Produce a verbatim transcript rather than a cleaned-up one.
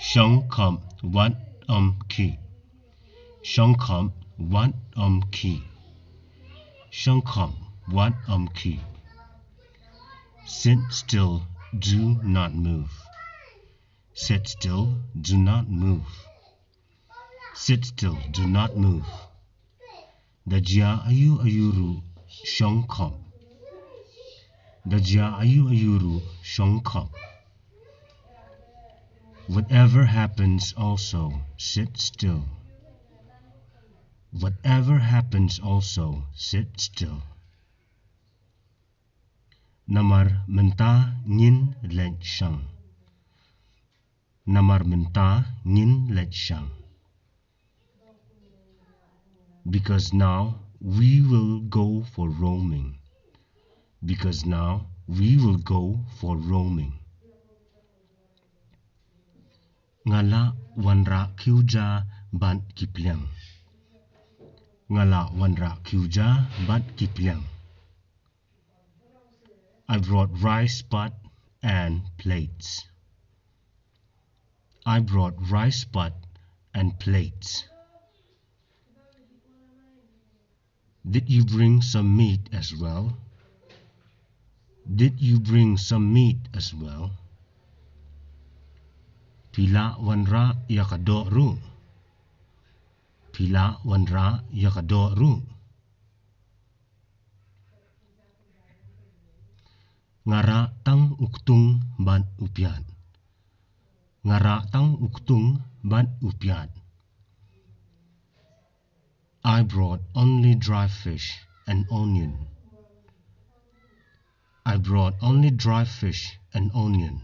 Shong khop wat ym khih. Shong khop wat ym khih. Shong khop wat ym khih. Sit still, do not move. Sit still, do not move. Sit still, do not move. Da jia aïu aïu ruh shong khop. Da jia aïu aïu ruh shong khop. Whatever happens also, sit still. Whatever happens also, sit still. Namar mynta ngin leit shong. Namar mynta ngin leit shong. Because now we will go for roaming. Because now we will go for roaming. Nga la wanrah khiew ja bad ki pliang. Nga la wanrah khiew ja bad ki pliang. I brought rice pot and plates. I brought rice pot and plates. Did you bring some meat as well? Did you bring some meat as well? Phi la wanrah ïa ka doh ruh? Phi la wanrah ïa ka doh ruh? Nga rah tang u ktung bad u piat. Nga rah tang u ktung bad u piat. I brought only dry fish and onion. I brought only dry fish and onion.